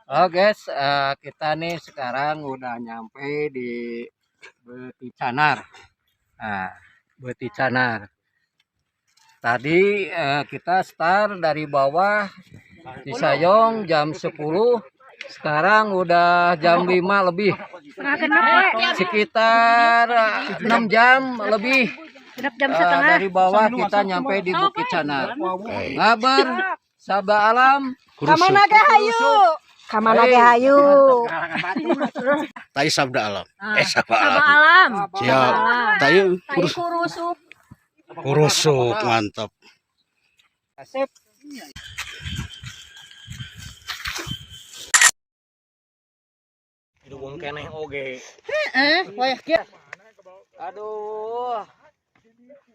Oh guys, kita nih sekarang udah nyampe di Beuti Canar. Nah, Beuti Canar. Tadi kita start dari bawah Cisayong jam 10. Sekarang udah jam 5 lebih. Sekitar 6 jam lebih. Jam setengah. Dari bawah kita nyampe di Bukit Canar. Ngabar, Sabda Alam. Kamana ge hayu? Kamana ge hayu? Tai Sabda Alam. Sabda Sabda Alam. Alam. Siap. Tai Tai kurusuk. kurusuk mantap. Sip. Hidung keneh oge. Heeh, wayah kieu. Aduh.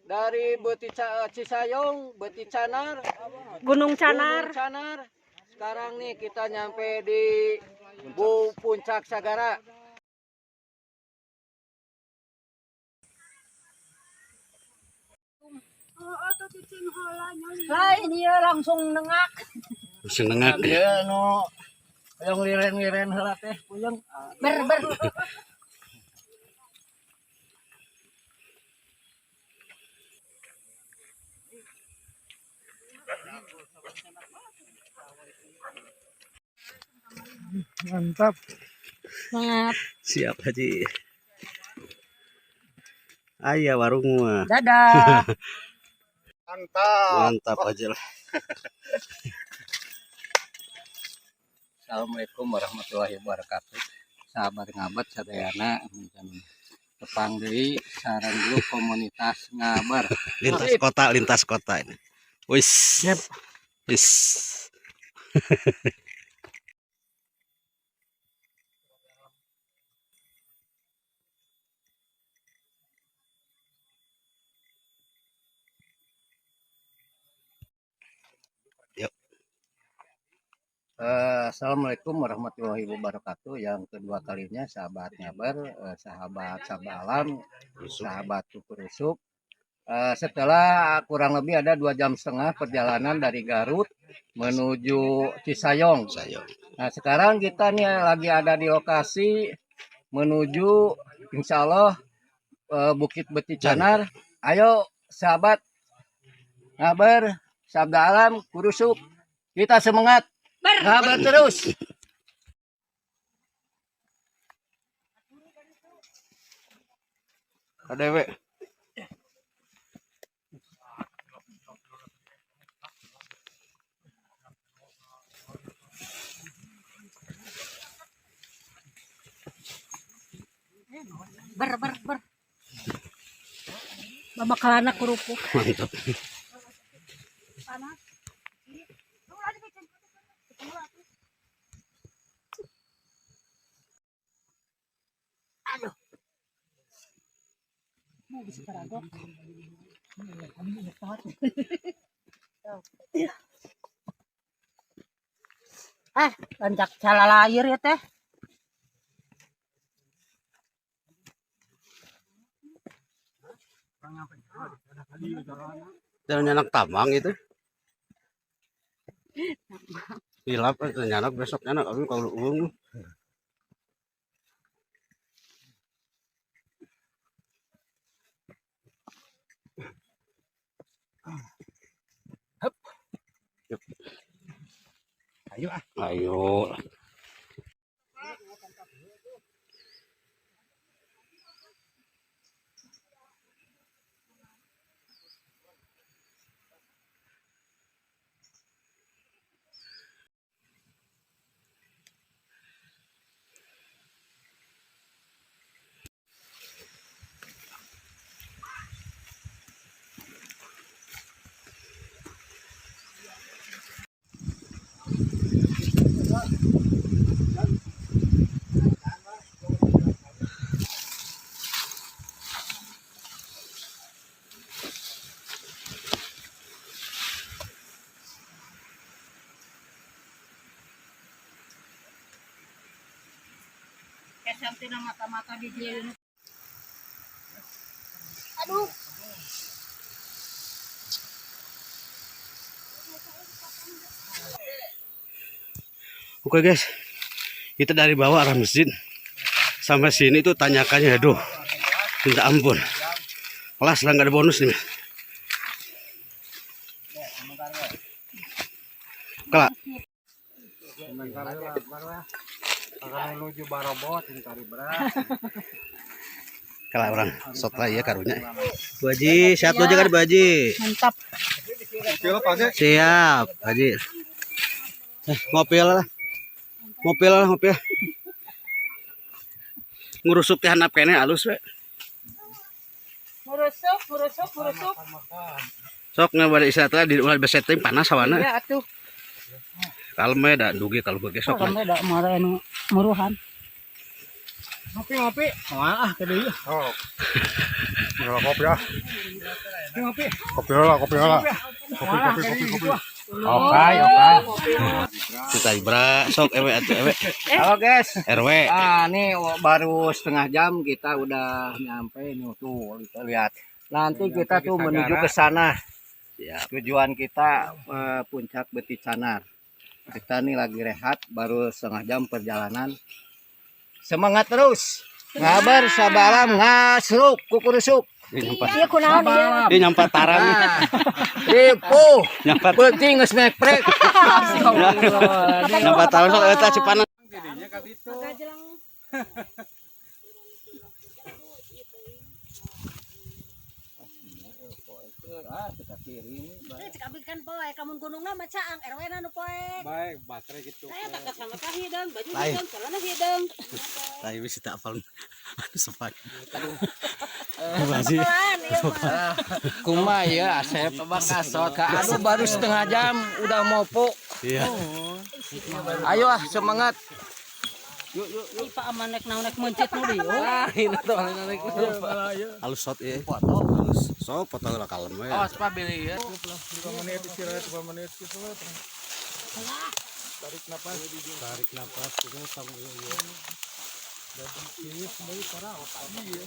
Dari Beuti Cisayong, Beuti Canar, Gunung Canar. Gunung Canar. Sekarang nih kita nyampe di Bu Puncak Sagara. Lain ieu langsung nengak. Langsung nengak. Ieu nu hoyong liren-liren heula teh puyeng. Ber ber. Mantap. Semangat. Siap Haji. Ayah warung mah. Dadah. Mantap. Mantap aja lah. Assalamualaikum warahmatullahi wabarakatuh. Sahabat ngabar sadayana punten tepang deui sareng grup komunitas ngabar. Lintas kota ini. Wis. Siap. Wis. Assalamualaikum warahmatullahi wabarakatuh. Yang kedua kalinya sahabat ngabar, sahabat Sabda Alam, sahabat Kukurusuk. Setelah kurang lebih ada 2,5 jam perjalanan dari Garut menuju Cisayong. Sayong. Nah, sekarang kita nih lagi ada di lokasi menuju insya Allah Bukit Beuti Canar. Ayo sahabat ngabar, Sabda Alam, Kurusuk, kita semangat. Ngabar terus. KDW. Ber ber ber. Bamakalana kerupuk. Mantap. Panas. Aduh. Mau bisa karagok. Ah, lancak calalayir ya teh. Jalan nyanak tambang itu. Hilap nyanak besok nyanak abi kalau uang. Hup. Yup. Ayo ah. Ayo. Sampai mata-mata di dia. Aduh. Oke guys, kita dari bawah arah masjid sampai sini itu tanyakannya, aduh, minta ampun. Kelas lah, nggak ada bonus nih. Kelak. Menuju Barobot cari beras. Kelak orang sok lah ya karunya. Bu Haji, sehat lo juga Bu Haji. Mantap. Siap, Haji. Ngopi lah. Ngopi lah, ngopi. Ngurusuk teh handap keneh alus we. Ngurusuk, ngurusuk, ngurusuk. Sok nggak istirahat lah di ulah besetting panas hawana. Ya atuh. Kalem we da dugi kalau gue sok. Kalau da marah anu muruhan. Ngopi ngopi. Wah, ah ke deui. Oh. Kopi ah. Ngopi. Kopi lah, kopi lah. Kopi kopi kopi kopi. Oke, oke. Kita ibra sok ewe atuh ewe. Halo guys. RW. Ah, ini baru setengah jam kita udah nyampe nih tuh kita lihat. Nanti kita tuh menuju ke sana. Siap. Tujuan kita puncak Beti Canar. Kita nih lagi rehat baru setengah jam perjalanan. Semangat terus. Ngabar sabalam ngasruk kukurusuk. Dia nyampat, Iya kunaon ieu? dia nyampat tarang. Nah, ripuh. Nyampat Penting geus meprek. nyampat tarang sok eta cipanas. Cek abdi kan poe, kamun gunungna mah caang, RW na nu poe. Baik, baterai gitu. Saya tak kesana ka hideung, baju Lain. hideung, celana hideung. Tapi wis tak hafal. Sepak. Bu Haji. Pelan ieu mah. Kuma ya Asep kasot. Aduh baru setengah jam udah mopo. Iya. Ayo ah semangat. Ih Pak aman nek naon nek meuncit nu dieu. Ah, ini tuh Halus shot ya. Halus. Sok foto lah kalem we. Awas Pak Billy ya. 5 menit istirahat 5 menit gitu lah. Tarik napas. Tarik napas gitu sama iya. Dan ini semuanya parah. Iya.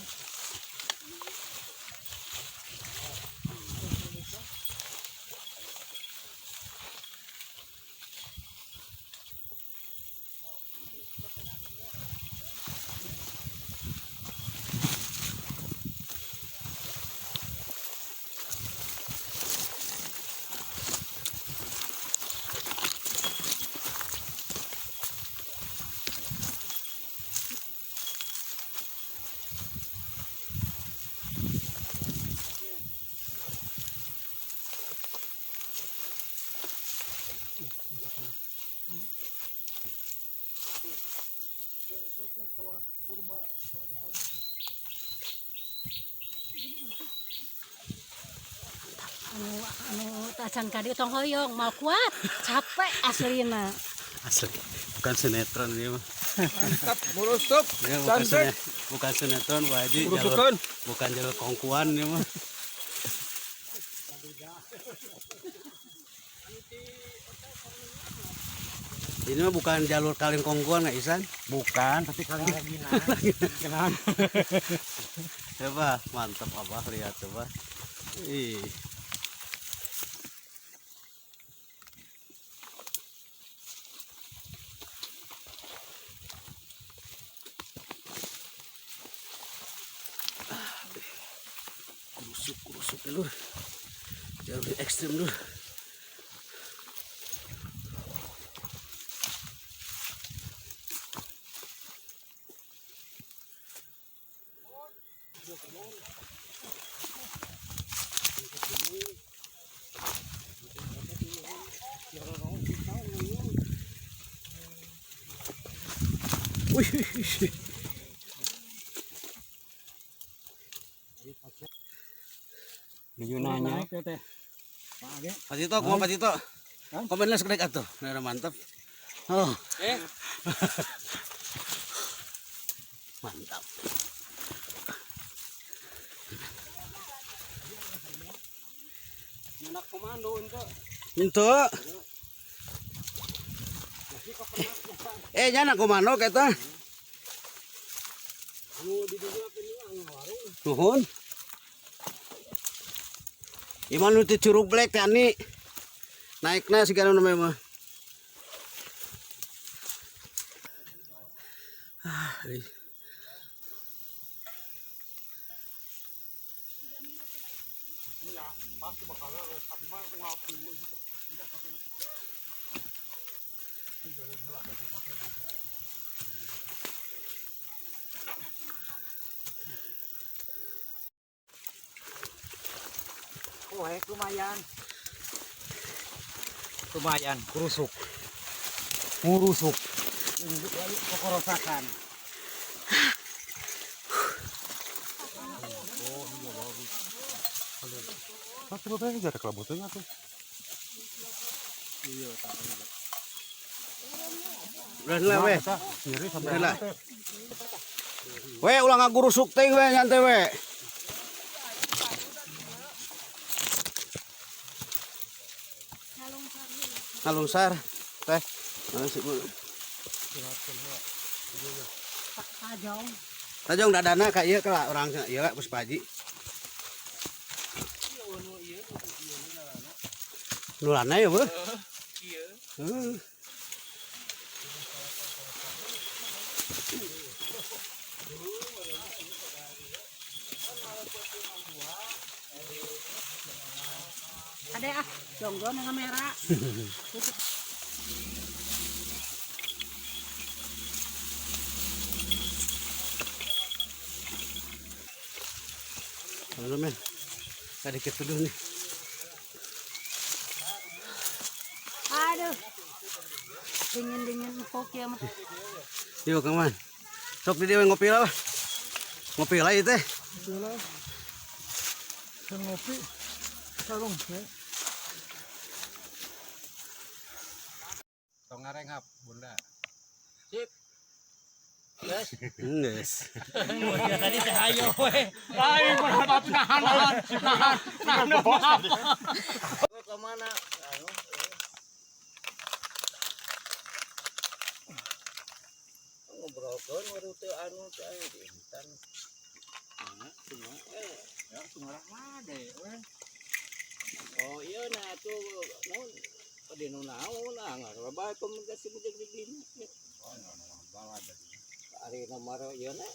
Anu anu tacan ka dieu tong hoyong, mal kuat, capek aslina. Asli. Bukan sinetron ini mah. Mantap, murusuk. Ya, bukan sinetron Bu Haji, jalur, bukan jalur kongkuan ini mah. Ini mah bukan jalur kaleng kongkuan nggak Isan? Bukan, tapi kalian lagi naik. Kenapa? Coba mantap abah lihat coba. Ih. Kerusuk kerusuk lur. Jalur ekstrim lur. Wih, wih, wih. Menuju nanya. Pak Tito, kumaha Pak Tito? Komen lah sekedek atuh. Nah, mantap. Oh. Mantap. Anak komando untuk. Untuk. Jangan komando kita. Nuhun. Iman nu ti Curug Black teh ani. Naikna sigana nu mah. Ah, euy. Oh, lumayan. Lumayan, kerusuk. Ngurusuk. Kokorosakan. Tapi lo tanya ada kelabutnya tuh. Udah lah weh. Sendiri sampai Udah lah. Weh ulah ngagurusuk teh we nyantai we. Ngalungsar teh. Mana sih, Bu? Tajong. Tajong dadana ka ieu ka urang ieu lah Puspaji. Nulana ya, Bu? Heeh. Ade ah, jonggon yang merah. Teman-teman, tadi kita dulu nih. Aduh. Dingin-dingin empuk ya mah. Yuk, Kang Man. Sok di dieu ngopi lah. Ngopi lah ieu teh. Saya ngopi. Sarung ya. Tong ngarenghap, Bunda. Sip. Yes. Geus. Tadi teh ayo we. Lain berharap nahan nahan nahan nahan. Ke mana? Anu, ngobrolkeun rute anu teh aya di hutan. Ya, sungarang mah deh we. Oh iya nah tuh naon di nu naon ah ngarah bae komunikasi jeung di dinya. Oh, no, balad. Ari nomor ieu na.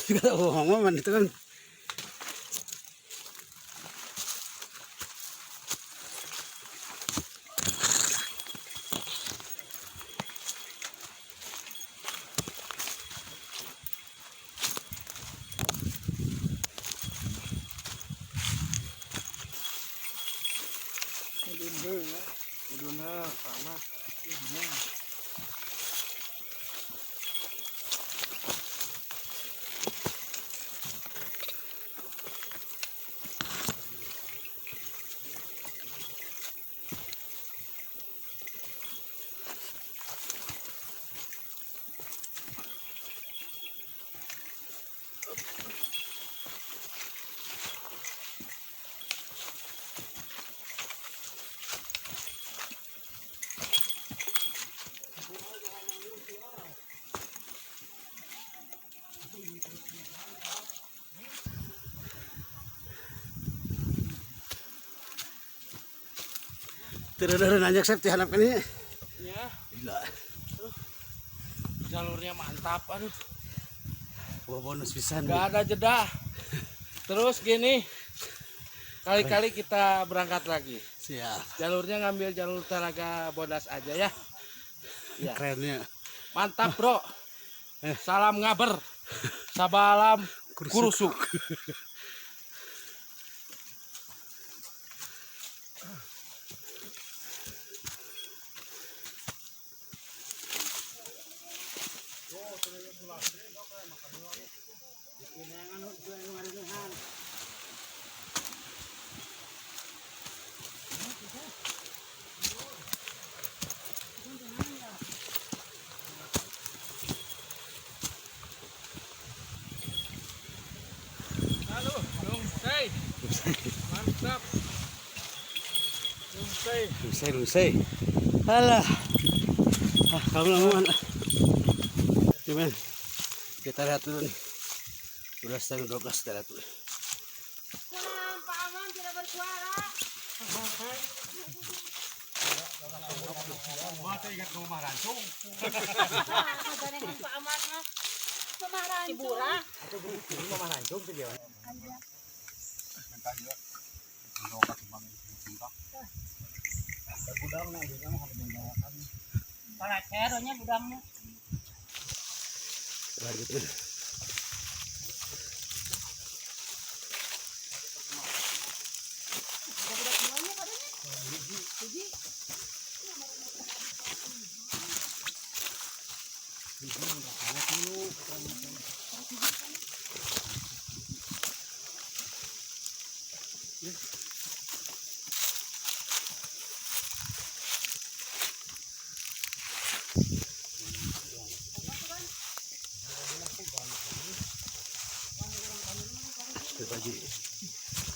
Kata bohong mah itu kan. Sama. Terus nanjak sep tihanap kan ini. Ya, Gila. jalurnya mantap, aduh. Wah bonus pisan. Gak ada jeda. Terus gini, kali-kali kita berangkat lagi. Siap. Jalurnya ngambil jalur Talaga Bodas aja ya. Ya. Kerennya. Mantap, Bro. Salam ngaber. Sabalam Kurusuk. kurusuk. Halo, mantap. Rungsai, rungsai. Alah. Ah, kamu lama. Gimana? Kita lihat dulu nih. Udah 11:30 kita lihat dulu. Pak Aman tidak bersuara. Masa ingat ke rumah rancung. Pak Aman mah. Rumah rancung. Cibura. Rumah rancung tuh dia. Palaceronya budangnya. Lanjut.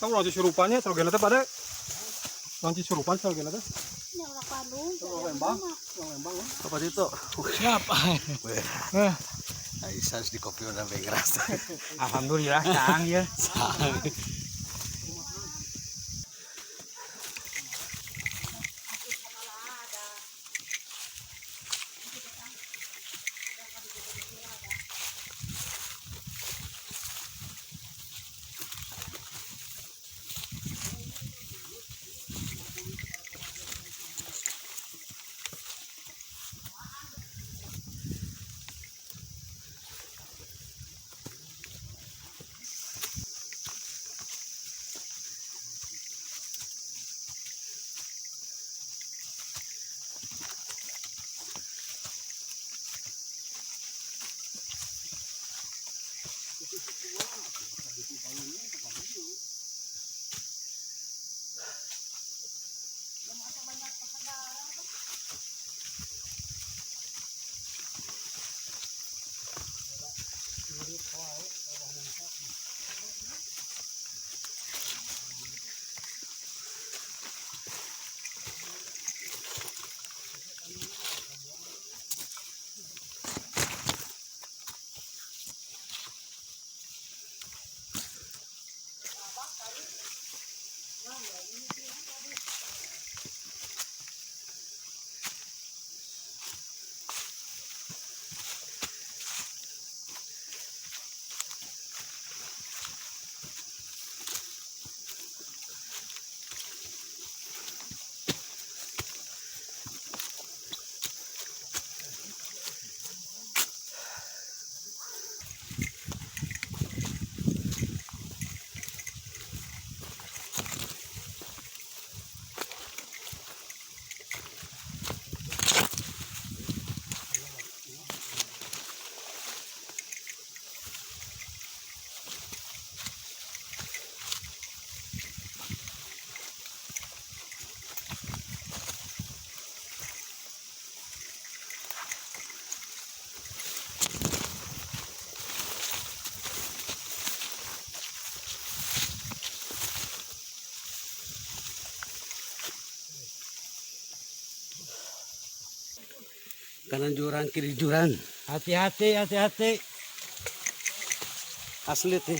Tahu orang Cisurupannya, serogena teh pada orang Cisurupan serogena teh. Ini orang Bandung. Orang Lembang, orang Lembang. Apa itu? Siapa? Aisyah harus di kopi udah keras. Alhamdulillah, caang ya. Kanan jurang, kiri jurang. Hati-hati, hati-hati. Asli nih.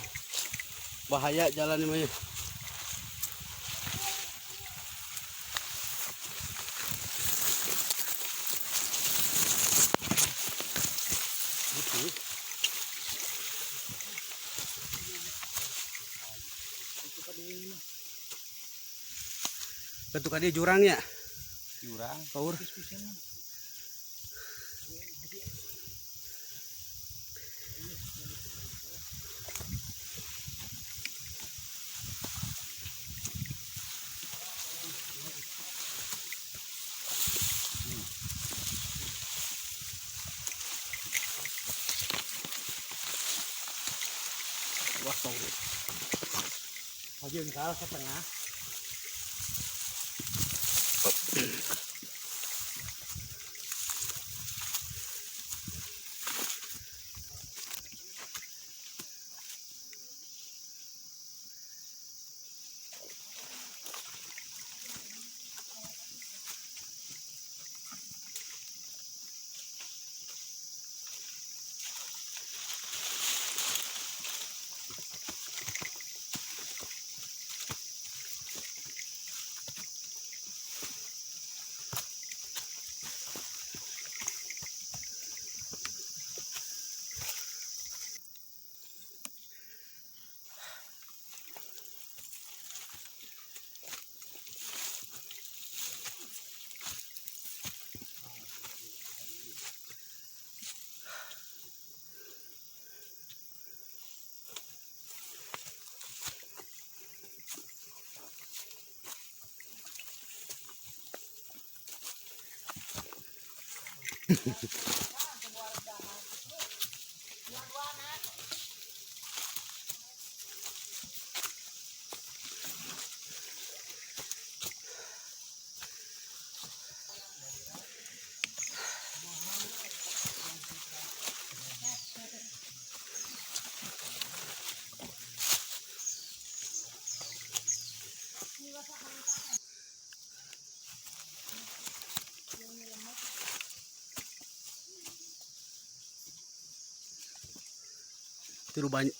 Bahaya jalan ini. Bentukannya jurang ya? Jurang. Paur. Jengkal setengah.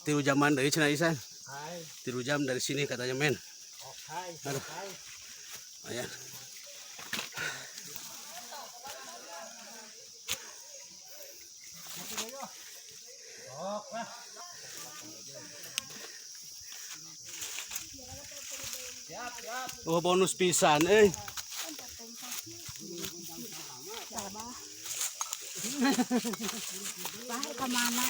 Tilu jaman dari Cina Isan. 3 jam dari sini katanya men. Aduh. Ayan. Oh bonus pisan eh. Kemana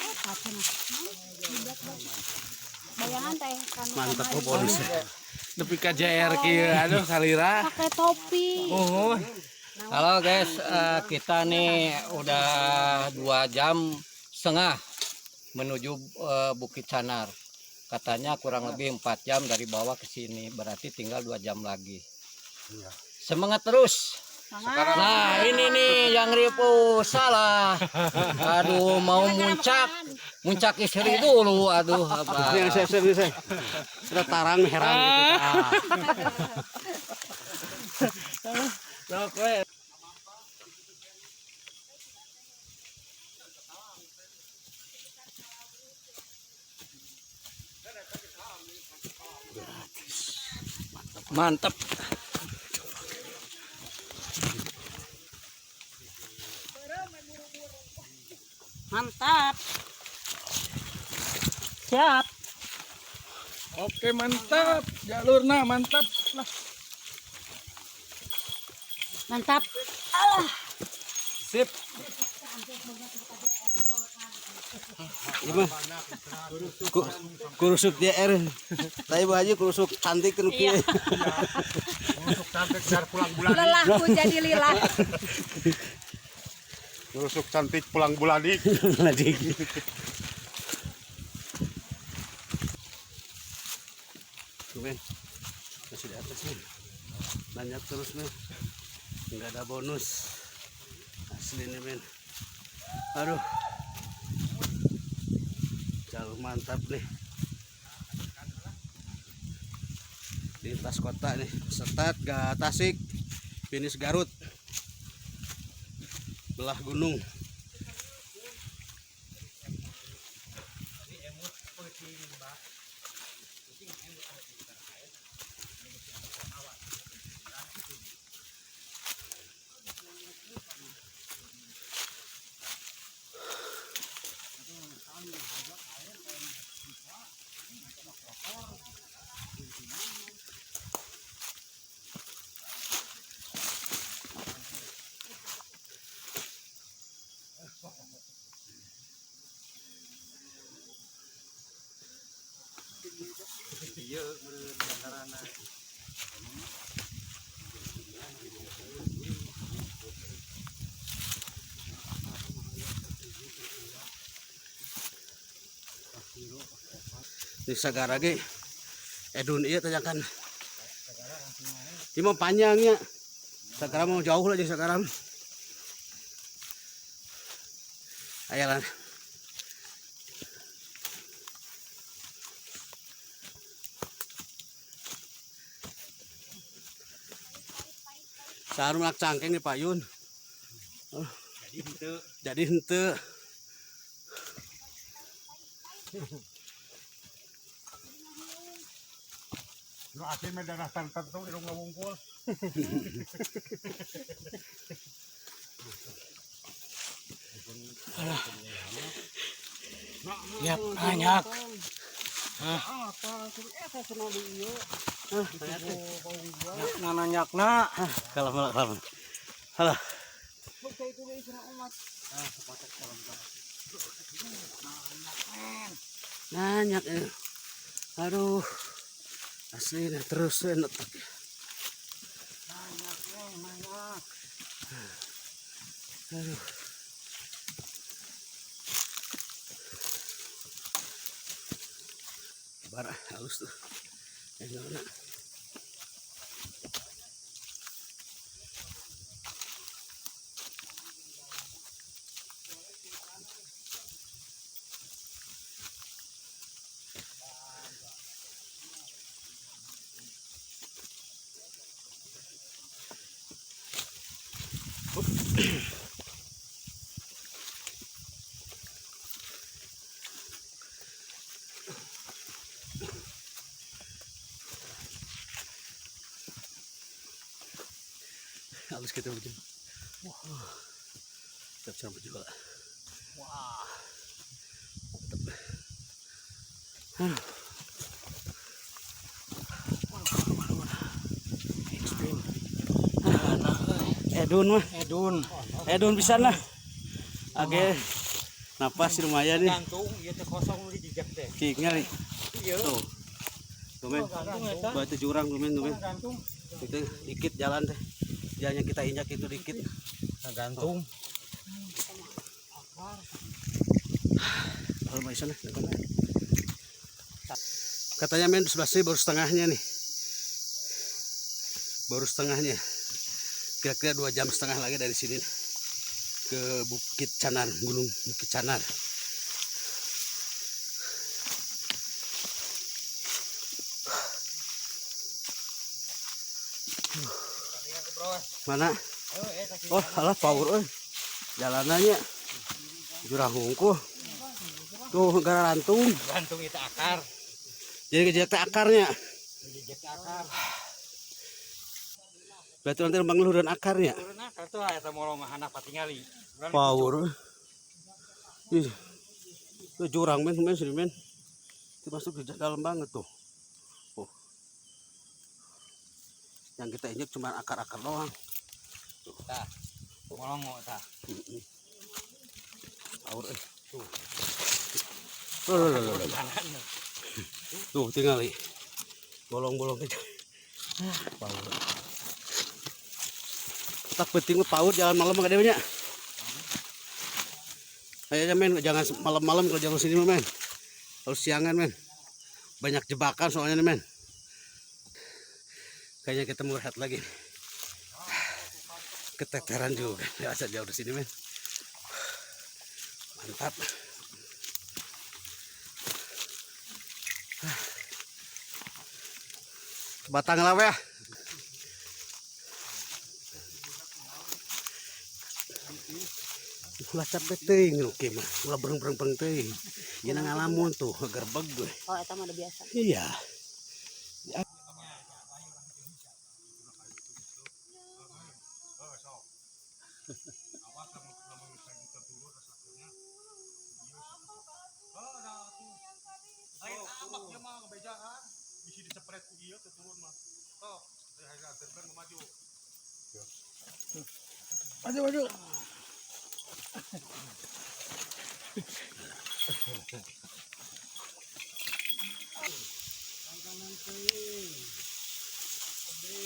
bayangan teh mantap oh bonusnya. Nepi ka JR kieu aduh salira. Pakai topi. Oh. Halo guys, kita nih udah 2,5 jam menuju Bukit Canar. Katanya kurang lebih 4 jam dari bawah ke sini, berarti tinggal 2 jam lagi. Semangat terus. Nah ini nih yang ripu salah. Aduh mau muncak istri dulu. Aduh abah. Saya. Sudah tarang herang gitu. Mantap. Mantap. Siap. Oke mantap, jalurna mantap lah. Mantap. Sip. Gimana? Kurusuk DR. Tapi Bu Haji kurusuk cantik kan kieu. Kurusuk cantik biar pulang bulan. Lelahku jadi lillah. Kurusuk cantik pulang buladik. Buladik. Tuh men, masih di atas nih. Banyak terus men. Nggak ada bonus. Asli nih men. Aduh. Jalur mantap nih. Lintas kota nih. Start ke Tasik, finish Garut. Belah gunung. Di sagara ge edun ieu tanjakan. Ini mah panjangnya. Sagara mau jauh lah jeung sagara. Ayo lah. Saru melak cangkeng nih Pak Yun. Oh. Jadi henteu. Nu asli mah darah tertentu irung ngawungkul. Ya, banyak. Nananyakna. Kalah kalah kalah. Halah. Nanyak ini. Aduh. Asli nah, terus enak. Aduh. Bara halus tuh. Enak. Halus kita begini. Wah. Tetap serem juga. Wah. Mantap. Aduh. Ekstrim. Edun mah. Edun. Edun pisan lah. Oke. Napas lumayan nih. Gantung ieu teh kosong nu dijejak teh. Tinggal nih. Iya. Tuh. Tuh men. Batu jurang tuh men, tuh men. Gantung. Itu dikit jalan teh. Jalan yang kita injak itu dikit. Gantung. Kalau mau sana, depan. Katanya men sebelah sini baru setengahnya nih. Baru setengahnya. Kira-kira 2,5 jam lagi dari sini ke Bukit Canar, Gunung Bukit Canar. Mana? Oh, alah power euy. Jalanannya jurang hungkuh. Tuh gara rantung. Gantung itu akar. Jadi kejejak teh akarnya. Dijejak akar. Berarti nanti lembang luhuran akarnya. Turun akar tuh aya molong mah handap patingali. Power. Ih. Itu jurang men, men sini men. Itu masuk ke dalam banget tuh. Oh. Yang kita injek cuma akar-akar doang. Tah. Molong tah. Power eh. Tuh. Loh, loh, loh, loh, loh. Tuh tinggal nih. Bolong-bolong aja. Power. Tak penting mah power jalan malam enggak banyak. Kayaknya men jangan malam-malam kalau jalan sini men. Harus siangan men. Banyak jebakan soalnya nih men. Kayaknya kita mau rehat lagi. Keteteran juga. Ya, asal jauh dari sini men. Mantap. Batang lawe ya. Ulah capek teuing nu kieu mah. Ulah bereng-bereng teuing. Ieu ngalamun tuh gerbeg gue. Oh, eta mah udah biasa. Iya. Lain amak ieu mah ngebejaan. Bisi disepret ku ieu teu turun mah. Sok, hasil mah maju. Maju maju.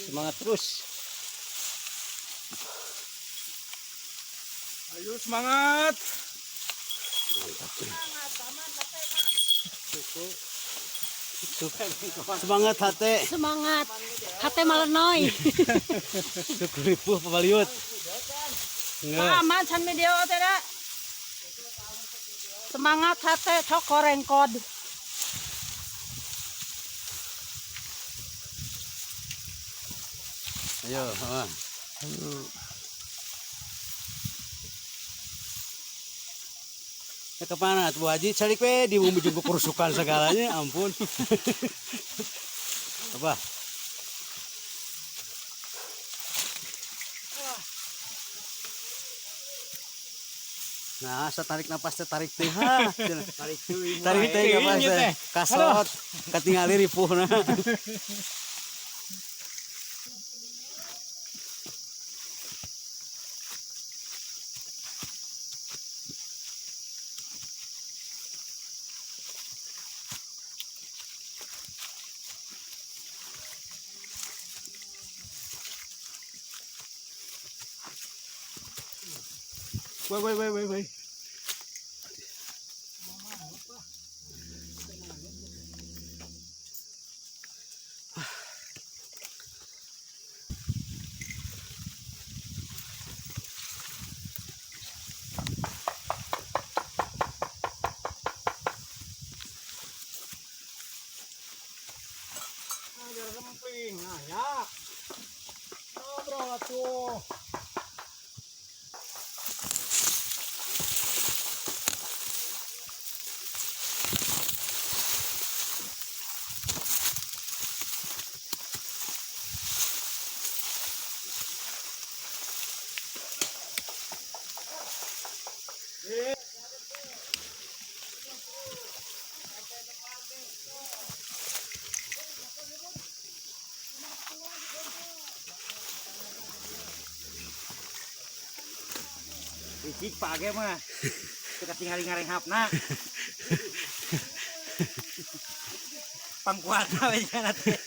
Semangat terus. Ayo semangat. Semangat hate. Semangat. Hate malenoy. Syukur ripuh pabaliut. Nggak. Aman san video teh da. Semangat hate cok korengkod. Ayo, sama. Ya kemana tuh Bu Haji? Cari we di bumi juga kerusukan segalanya, ampun. Apa? Nah, saya tarik napas teh tarik teh. Ha, tarik teh. Tarik teh napas teh. Kasot, katingali ripuhna. Woi woi woi woi woi. Ngobrol atuh. Licik Pak Age mah. Kita tinggal ngarenghapna. Pangkuatna we cenah teh.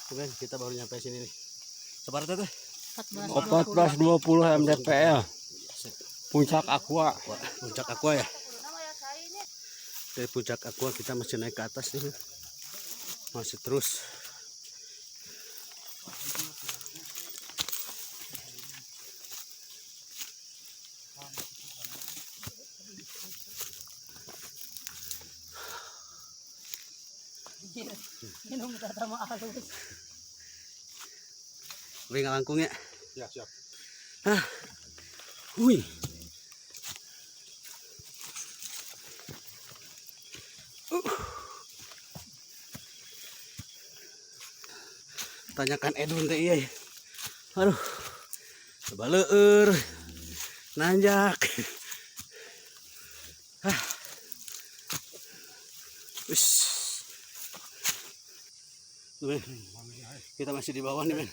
Oke, kita baru nyampe sini nih. Sabar teh. 14.20 mdpl. Puncak Aqua. Wah, puncak Aqua ya. Dari puncak Aqua kita masih naik ke atas nih. Masih terus. Minum tata mah halus. Beri ngalangkung ya. Ya, siap. Hah. Wih. Tanyakan Edun teh iya ya. Aduh. Baleur. Nanjak. Hah. Wis. Tuh, men. Kita masih di bawah nih, men.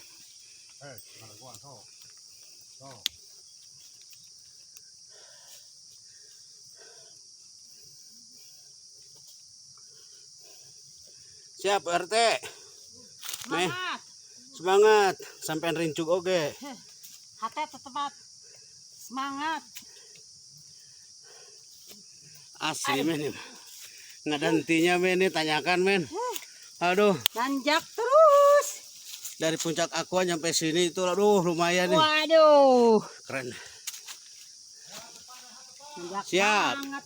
Siap, RT. Semangat. Semangat, sampai rincuk oke. Hate tetep semangat. Asli men. Nggak ada hentinya men, ini tanyakan men. Aduh. Nanjak terus. Dari puncak Aqua nyampe sini itu aduh lumayan nih. Waduh. Keren. Nanjak Siap. banget.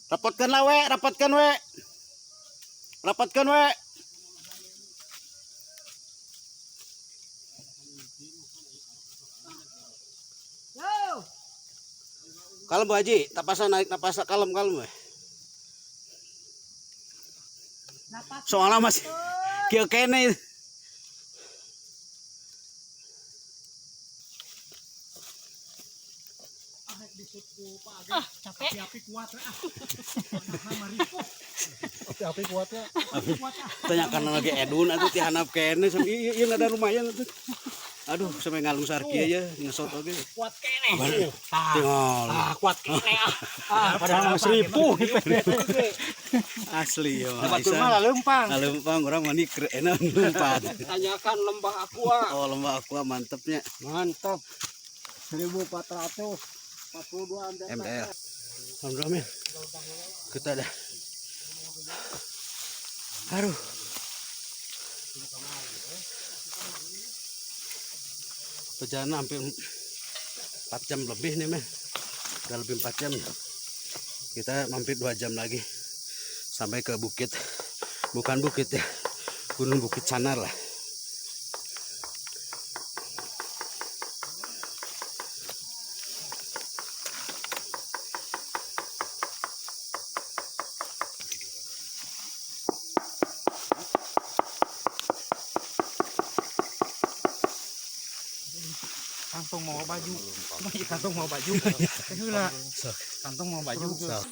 Rapatkan lah we, rapatkan we. Rapatkan we. Yo. Kalem Bu Haji, tapasan naik napas kalem kalem we. Napas. Soalnya masih kieu kene. Ah, capek. Api kuat ah. Api kuatnya. Tanyakan lagi Edun atuh ti handap kene ieu ieu ada lumayan atuh. Aduh, sampai ngalungsar kieu ya, ngesot oge. Kuat keneh. Tinggal. Ah, kuat keneh ah. Ah, padahal mah 1000. Asli ya. Batur mah leumpang. Leumpang urang mah nikre enak leumpang. Tanyakan lembah aqua. Oh, lembah aqua mantepnya. Mantap. 1442 ML. Alhamdulillah, men. Kita ada. Aduh. Perjalanan hampir 4 jam lebih nih, men. Udah lebih 4 jam. Kita mampir 2 jam lagi sampai ke bukit. Bukan bukit ya. Gunung Bukit Canar lah. Kantong mau baju. Kantong mau baju. Heula. Kantong mau baju. Sok.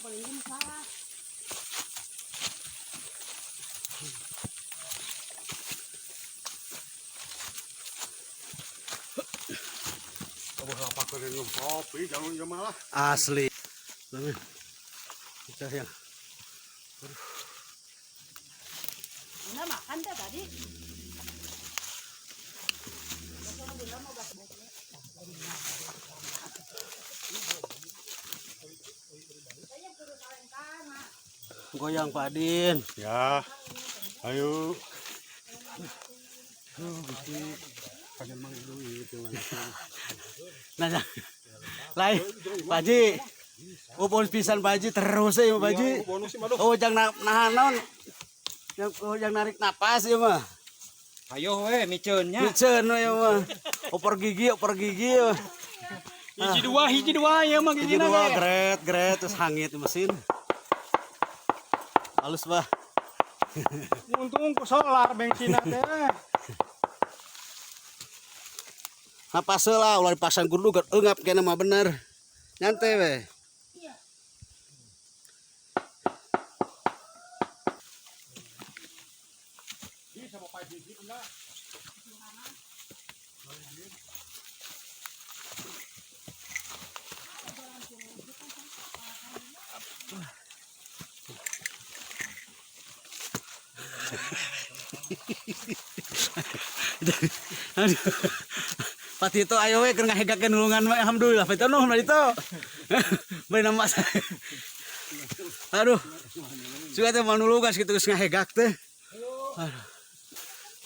Kopi jangan ieu malah. Asli. Kita yang Bunda makan teh tadi. Goyang Pak Din. Ya. Ayo. Nah, lain Pak Haji. Oh, bonus pisan Pak Haji terus ya Pak Haji. Oh, jangan nahan naon. Yang oh, yang narik napas ya mah. Ayo we miceunnya. Miceun we mah. Oper gigi, oper gigi. Ya. Hiji dua ya mah Gigi dua gret gret terus hangit mesin. Halus bah. Untung ku solar bensinna teh. Napas lah ulah dipasang kudu eungap kena mah bener. Nyantai we. Aduh. Pak Tito ayo we keur ngahegakeun nulungan mah alhamdulillah Pak Tito nuhun Pak Tito. Bari nama saya. Aduh. Suka teh mau nulungan kitu geus ngahegak teh. Aduh.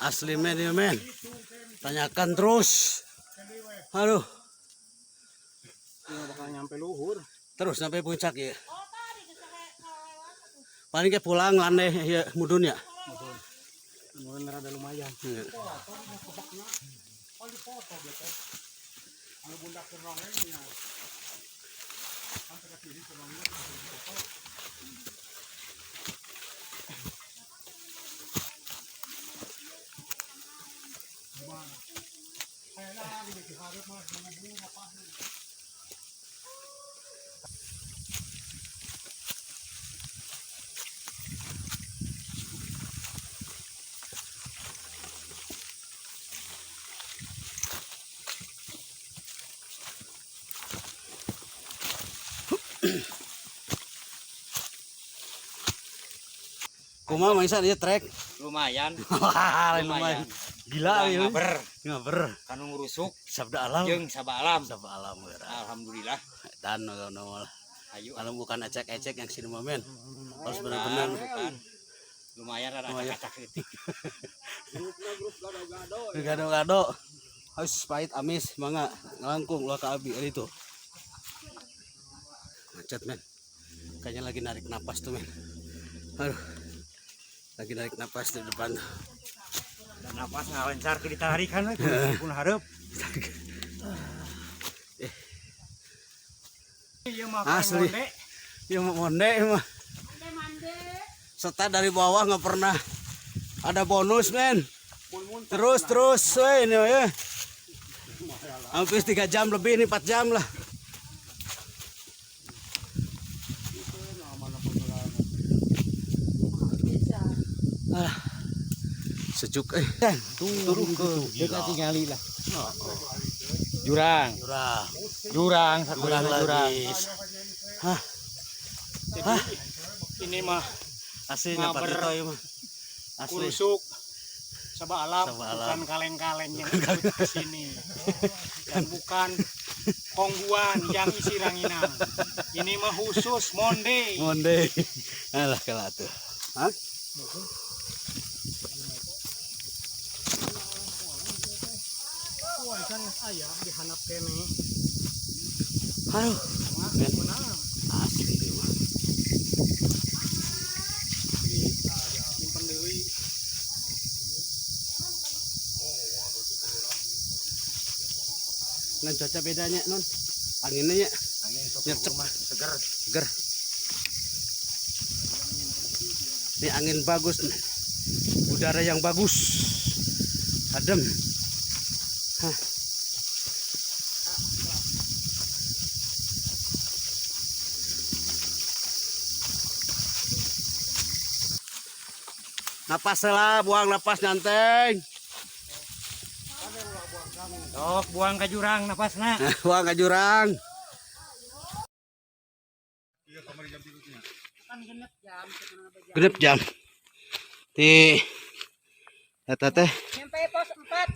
Asli men ieu men. Tanyakan terus. Aduh. Bakal nyampe luhur. Terus sampai puncak ya. Paling ke pulang landai ya mudun ya. Mudun rada lumayan. Iya. Kumaha Mang Isan ieu trek? Lumayan. Wah, lumayan. Gila ieu. Ngaber. Ngaber. Kanu ngurusuk Sabda alam. jeung sabda alam. Sabda alam geura. Alhamdulillah. Dan no, Ayo. Kalau bukan ecek-ecek yang sini momen. Harus benar-benar Bukan. Lumayan ada acak-acak leutik. Grup gado-gado. Gado-gado. Harus pahit amis mangga ngelangkung ulah ka abi itu. Macet men. Kayaknya lagi narik napas tuh men. Aduh. Lagi narik napas di depan. Dan napas ngalencar ke ditarikan we pun hareup. Asli. Ya mau monde mah. Serta dari bawah nggak pernah ada bonus men. Terus terus we, ini ya. Hampir 3 jam lebih nih, 4 jam lah. Ah, sejuk eh. Turun ke kita tinggali lah. Jurang. Jurang. Jurang, Jurang jurang. lagi. Hah, Jadi ini mah aslinya Pak Ngaber. Tito ieu mah. Asli. kurusuk Sabah alam, Sabah alam. bukan kaleng-kaleng yang ikut ke sini. Dan bukan kongguan yang isi ranginang. Ini mah khusus monde. Monde. Alah kalah tuh. Hah? Warisan aya dihanap kene. Aduh. Men. Asli ieu mah. Simpen deui. Ngan cuaca bedanya non. Anginnya ya. Angin Nyercep. seger. Seger. Ini angin bagus nih. Udara yang bagus. Adem. Hah. Napas lah, buang napas nyanteng. Sok buang ke jurang napasna. Buang ke jurang. Genep jam. Di eta teh Nyampe pos 4.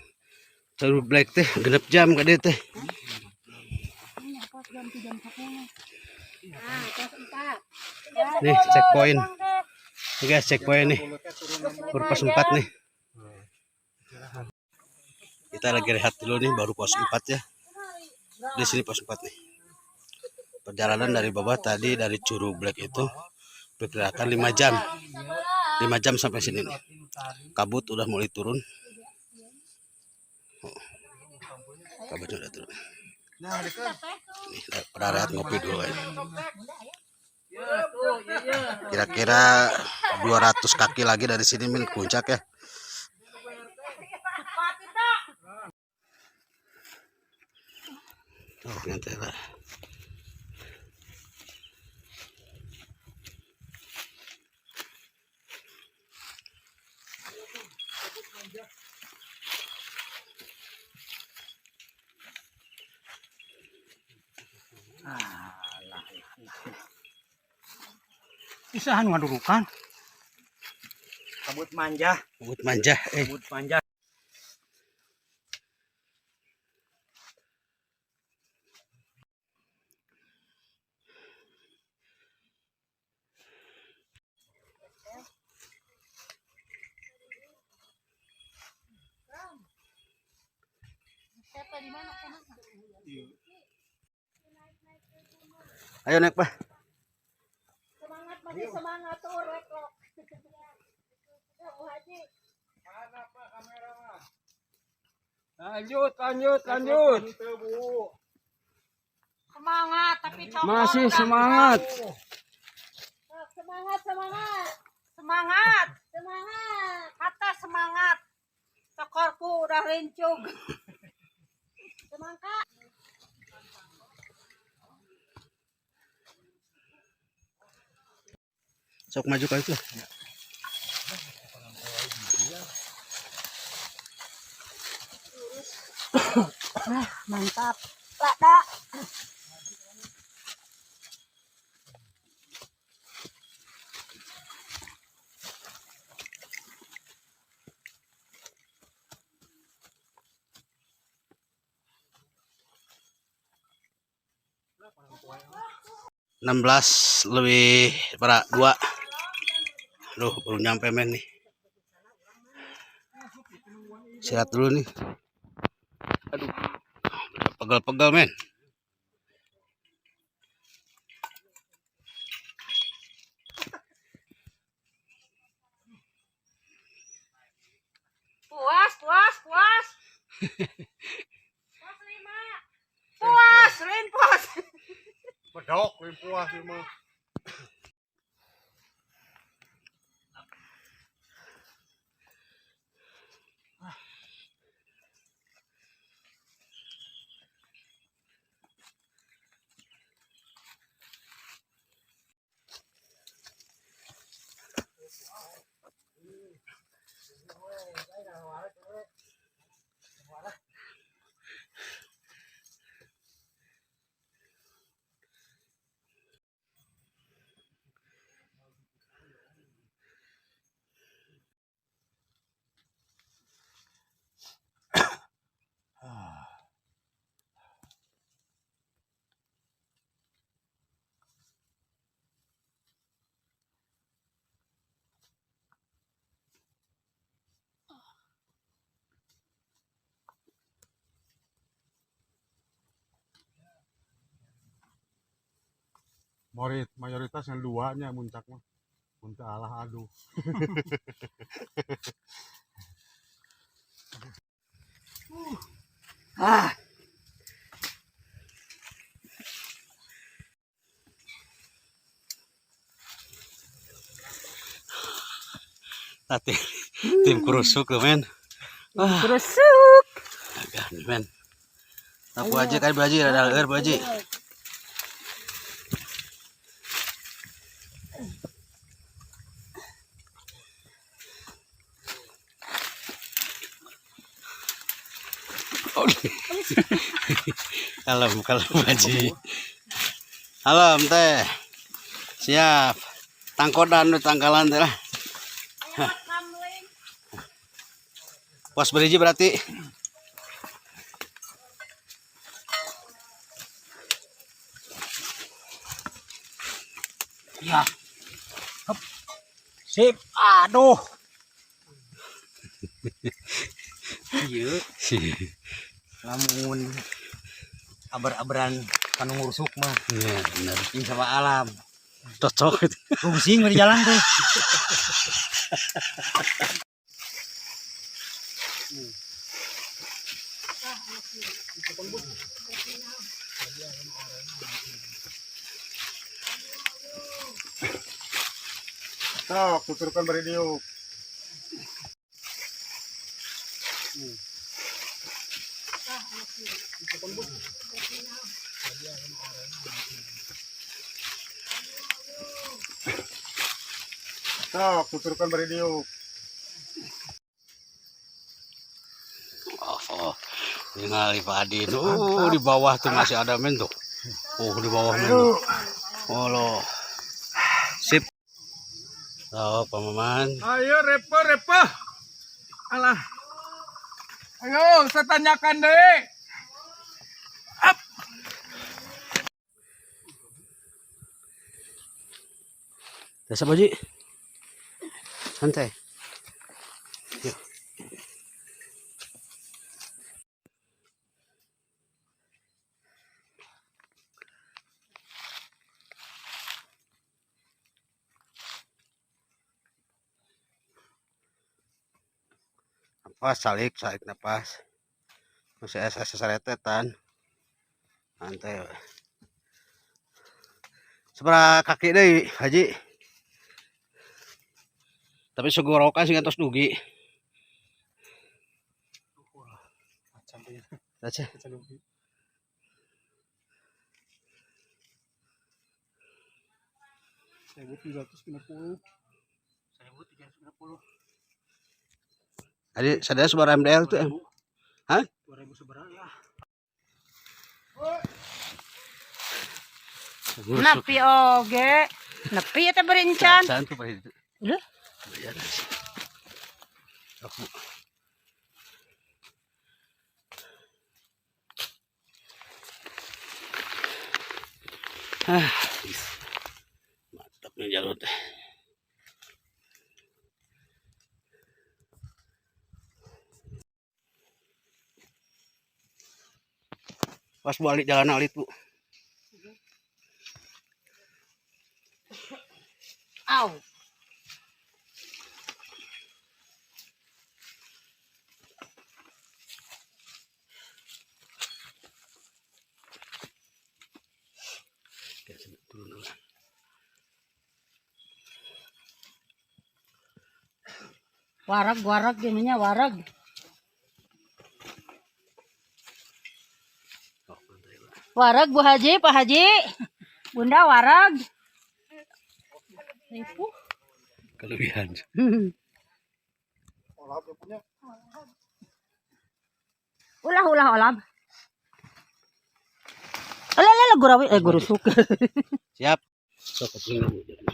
Curug Black teh genep jam ka dieu teh. Pos jam 3 jam 10. Nah, pos 4. Nih checkpoint. Nih guys, checkpoint nih. Baru pos 4 nih. Kita lagi rehat dulu nih, baru pos 4 ya. Di sini pos 4 nih. Perjalanan dari bawah tadi dari Curug Black itu perkirakan 5 jam. 5 jam sampai sini nih. Kabut udah mulai turun. Oh, kabutnya udah turun. Nih, pada rehat ngopi dulu ya. Kira-kira 200 kaki lagi dari sini min puncak ya. Oh, nanti lah. Isahan ngadurukan. Kabut manja, Kabut manja, eh. kabut manja. Ayo naik, Pak. Semangat masih semangat tuh reklok. Ya, Bu Haji. Lanjut, lanjut, lanjut. Semangat tapi cokor. Masih udah. semangat. Semangat, semangat. Semangat. Semangat. Kata semangat. Cokorku udah rincung. Semangka. Sok maju ke itu. Mantap. Lada. 16 lebih para 2. Aduh, baru nyampe men nih. Istirahat dulu nih. Aduh, pegel-pegel men. Puas, puas, puas. Puas 5. Puas, lain puas. Bedok, lain puas ieu mah. Morit mayoritas yang duanya muncak mah. Mun teu alah aduh. Ah. Tati, tim kerusuk tuh men. Wah, Kerusuk. agak nih men. Aku aja kan Bu Haji, ada leur Bu Haji. Oke. Kalem, kalem Bu Haji. Kalem teh. Siap. Tangkodan nu tangkalan teh lah. Pos berhiji berarti. Ya. Hup. Sip. Aduh. Iya, lamun aber-aberan kanu ngurusuk mah Iya, benar. jeung sama alam. Cocok itu. Pusing di jalan teh. Sok tuturkan bari diuk. Sok tuturkan bari diuk. Oh, oh. Ningali Pak Adi. Oh, di bawah tuh masih ada men tuh. Oh, di bawah men tuh. Oh, loh. Sip. Oh, Pak Maman. Ayo repo repo. Alah. Ayo saya tanyakan deh. Biasa Pak Haji. Santai. Yuk. Napas, salik, salik napas. Masih es es seretetan. Santai. We. Seberapa kaki deh, Haji? Tapi segorokan sih ngantos dugi. Aja. Seribu tujuh ratus lima puluh. Tadi sadaya sebar MDL tuh. Em. Hah? 2000 seberapa ya? Nepi oge. Nepi eta berencan. Can tuh Pak itu. Leuh. Bayar. Aku. Ah. Mantap nih jalur teh. Pas balik jalan alit, Bu. Au. Oke, sini, turun dulu. Warag warag gimana warag. Oh, santai, Bu. Warag Bu Haji, Pak Haji. Bunda warag. Ripuh. Kelebihan. Ulah ulah olam. Ulah ulah gurawi eh gurusuk. Siap. Sok kepingin Bu, jalan.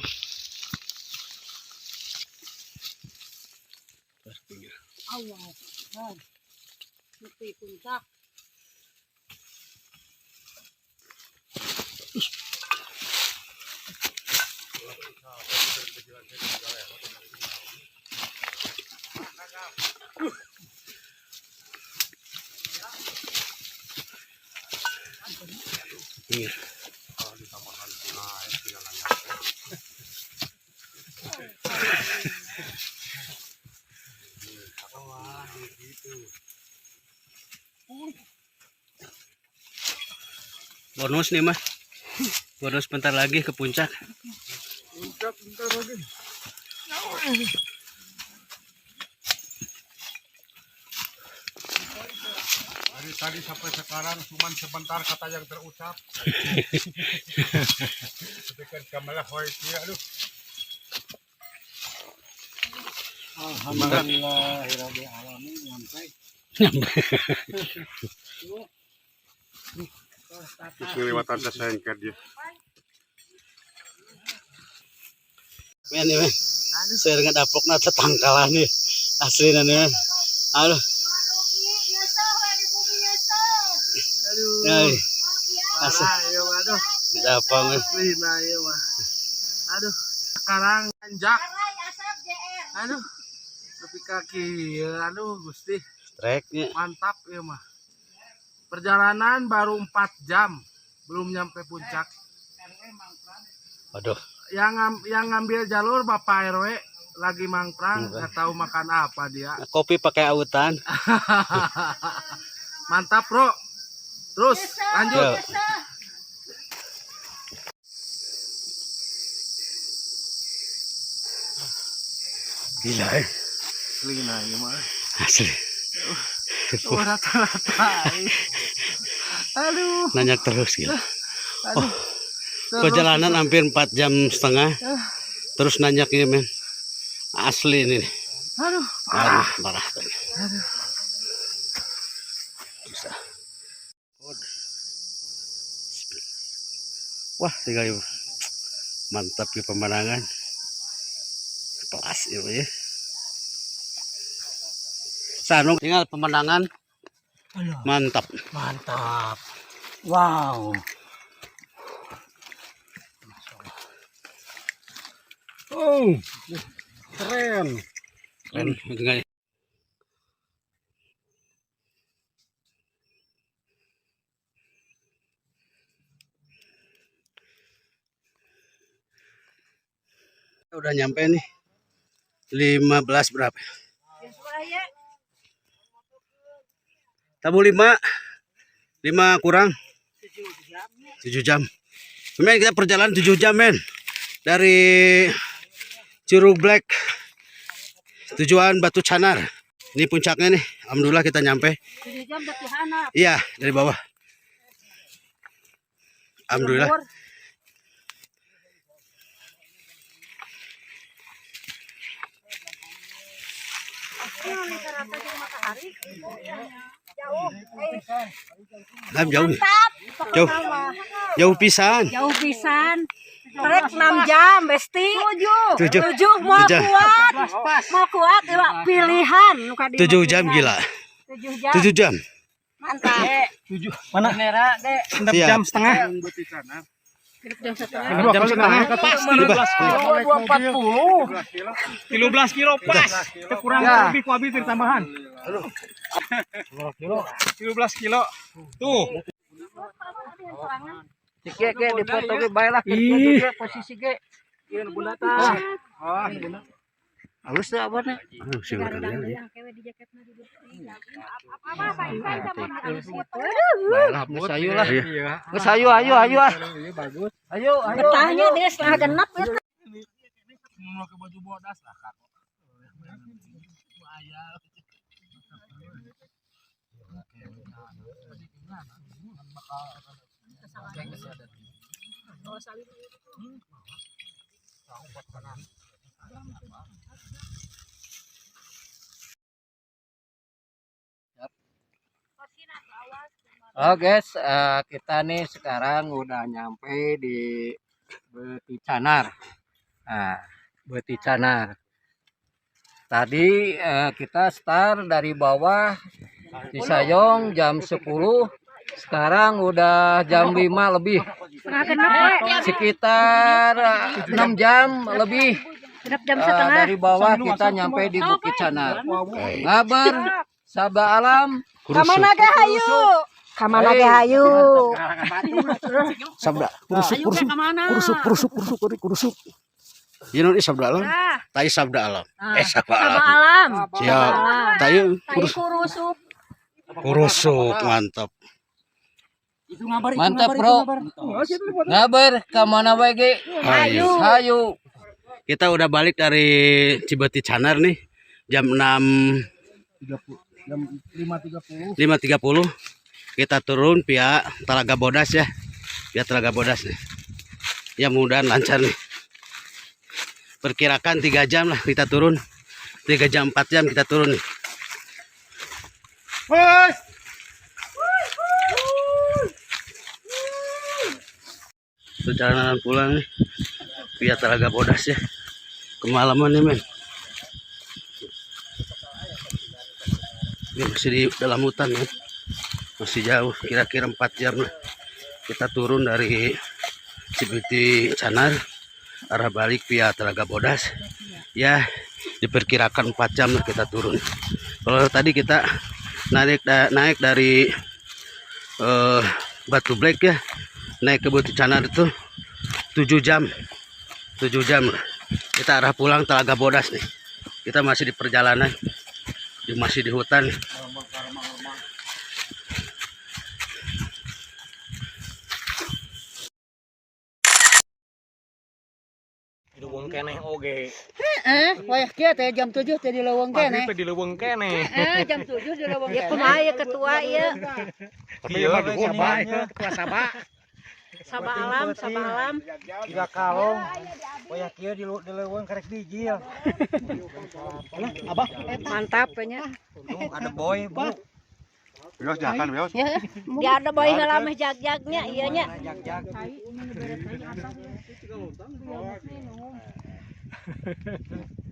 Terus pinggir. Allah. Nepi puncak. Pinggir. Bonus nih mah. Bonus bentar lagi ke puncak. Puncak bentar lagi. Dari tadi sampai sekarang cuman sebentar kata yang terucap. Tapi kan kamala hoy kia, aduh. Alhamdulillahirabbil alamin nyampe. Terus ngeliwatan sesengker dia. Men, men. Saya ngadapokna tetangkalan nih. Asli nih, men. Aduh. Aduh. Ay, asli. Ayo aduh. Dapok, men. Lina ieu mah. Aduh, sekarang anjak. Aduh. Lebih kaki, aduh Gusti, Treknya. Mantap ya mah. Perjalanan baru 4 jam, belum nyampe puncak. Waduh. Yang ngambil jalur Bapak RW lagi mangprang, nggak tahu makan apa dia. Kopi pakai autan. Mantap, Bro. Terus lanjut. Yo. Gila, eh. Lina ya mah. Asli. Oh, rata-rata. Aduh, Nanjak terus gila. Aduh. Terus, Perjalanan hampir 4 jam setengah. Terus nanjaknya, men. Asli ini nih. Aduh, Aduh, parah. Bisa. Wah, tinggal mantap ya pemandangan. Kelas itu ya. Sanu tinggal pemandangan mantap. Mantap. Wow. Oh, keren. Keren tinggal. Udah nyampe nih. 15 berapa? Tabu 5. 5 kurang. 7 jam. Men, kita perjalanan 7 jam, men. Dari Curug Black tujuan Batu Canar. Ini puncaknya nih. Alhamdulillah kita nyampe. 7 jam dari hana. Iya, dari bawah. Alhamdulillah. Jauh. Dalam jauh. Jauh. Jauh pisan. Jauh pisan. Trek 6 jam, Besti. 7. Tujuh. 7 mau Tujuh. kuat. Mau kuat iwa pilihan nu ka dieu. 7 jam gila. 7 jam. 7 jam. Mantap. Mana? Siap. Jam setengah. Jam setengah. Jam setengah pas. 240. 13 kilo pas. Kurang lebih ku abi tambahan. 13 kilo. Tuh. Ge ge dipoto ge bae lah ge posisi ge. Ah. Halus teu abana. Aduh, sih udah ya. Bae lah geus ayo lah. Iya. Geus ayo ayo ayo ah. Ayo ayo. Betahnya dia setengah genap ya. Memakai baju bodas lah kan. Oh guys, kita nih sekarang udah nyampe di Beti Canar. Nah, Beti Canar. Tadi kita start dari bawah Cisayong jam 10. Sekarang udah jam 5 lebih. Setengah genap we. Sekitar 6 jam lebih. Genap jam setengah. Dari bawah kita nyampe di Bukit Canar. Ngabar, Sabda Alam. Kamana ge hayu? Kamana ge hayu? Sabda, kurusuk kurusuk kurusuk kurusuk kurusuk kurusuk kurusuk. Ieu naon sabda alam? Ah, Tai sabda alam. Eh sabda Sabda alam. alam. Siap. Tai Tai kurusuk kurusuk. kurusuk mantap. Mantap, Bro. Ngaber ka mana wae ge? Hayu. Hayu. Kita udah balik dari Cibeuti Canar nih jam 6 Jam 5.30. 5.30 kita turun via Talaga Bodas ya. Via Talaga Bodas nih. Ya, mudah-mudahan lancar nih. Perkirakan 3 jam lah kita turun. 3 jam, 4 jam kita turun nih. Wes. Perjalanan pulang nih via Talaga Bodas ya. Kemalaman nih, men. Ini masih di dalam hutan ya. Masih jauh, kira-kira 4 jam lah. Kita turun dari Cibeuti Canar arah balik via Talaga Bodas. Ya, diperkirakan 4 jam lah kita turun. Kalau tadi kita naik dari Batu Black ya, naik ke Beuti Canar itu 7 jam. 7 jam lah. Kita arah pulang Talaga Bodas nih. Kita masih di perjalanan. Masih di hutan. Di leuweung keneh oge. Heeh, wayah kieu teh jam 7 teh di leuweung keneh. Maghrib teh di leuweung keneh. Heeh, jam 7 di leuweung keneh. Ya kumaha ya ketua ieu? Tapi emang dukung. Ketua Sabah. Sabah alam, sabah alam. Tiga kalong. Wayah kieu di leuweung karek bijil. Abah, Mantap nya. ada boy, Bu. Bios jangan bios. Dia ada boy heula meh jag-jagnya ieu nya. Jag-jag.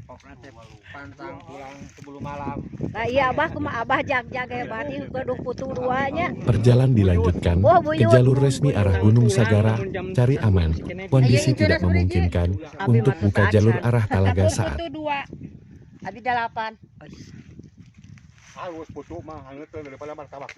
Pokoknya teh pantang pulang sebelum malam. Lah iya abah kumaha abah jag-jag hebat ieu gaduh putu dua nya. Perjalanan dilanjutkan Wah, ke buyut. jalur resmi arah Gunung Sagara, cari aman. Kondisi tidak memungkinkan untuk buka jalur arah Talaga saat Putu dua. Abi delapan. Harus putu mah hangeut daripada martabak.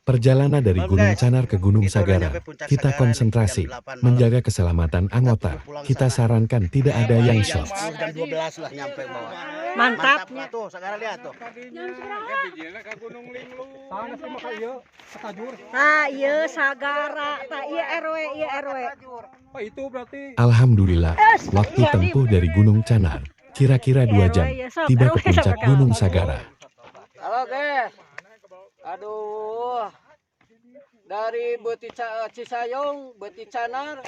Perjalanan dari Malam, Gunung guys. Canar ke Gunung Kita udah Sagara, nyampe puncak kita Sagara nih, konsentrasi, jam 8 malam. Menjaga keselamatan anggota. Kita sarankan tidak ada yang Jam shock. 10, jam 12 lah nyampe bawah. Mantap. Lah tuh, Sagara lihat tuh. Sana sih mah ieu ketajur. Tah ieu Sagara, tah ieu RW, ieu RW. Oh, itu berarti Alhamdulillah, waktu tempuh dari Gunung Canar kira-kira 2 jam, tiba ke puncak Gunung Sagara. Halo, guys. Aduh. Dari Beuti Cisayong, Beuti Canar,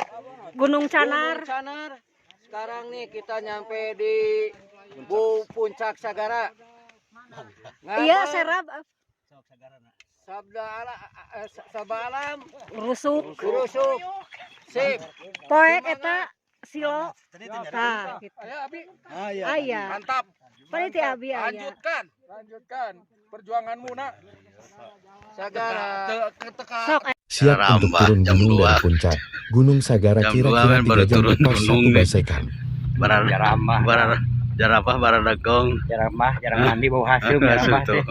Gunung Canar. Gunung Canar. Sekarang nih kita nyampe di Bu Puncak Sagara. Iya serab Sabda ala, sabda alam, rusuk. Rusuk. Sip. Poek eta silo. Tah gitu. Ayo Abi, Aya. mantap. Panitia abi aya. Lanjutkan. Lanjutkan perjuanganmu, Nak. Sagara. Sok. Siap untuk Rambah, turun jam gunung 2. dari puncak Gunung Sagara Jam 2 kira-kira men, baru 3 jam turun di pos gunung 1 nih. Basekan. Barar barar jarabah baradagong. Jarang mah, jarang mandi bau haseum jarang mah teh.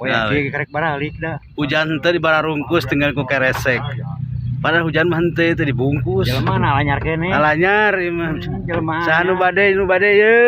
Oh ya, Nah, kieu karek baralik dah. Hujan teh di bararungkus tinggal ku keresek. Padahal hujan mah henteu teh dibungkus. Jelema na lanyar keneh. Alanyar ieu mah. Jelema. Saha nu bade ye.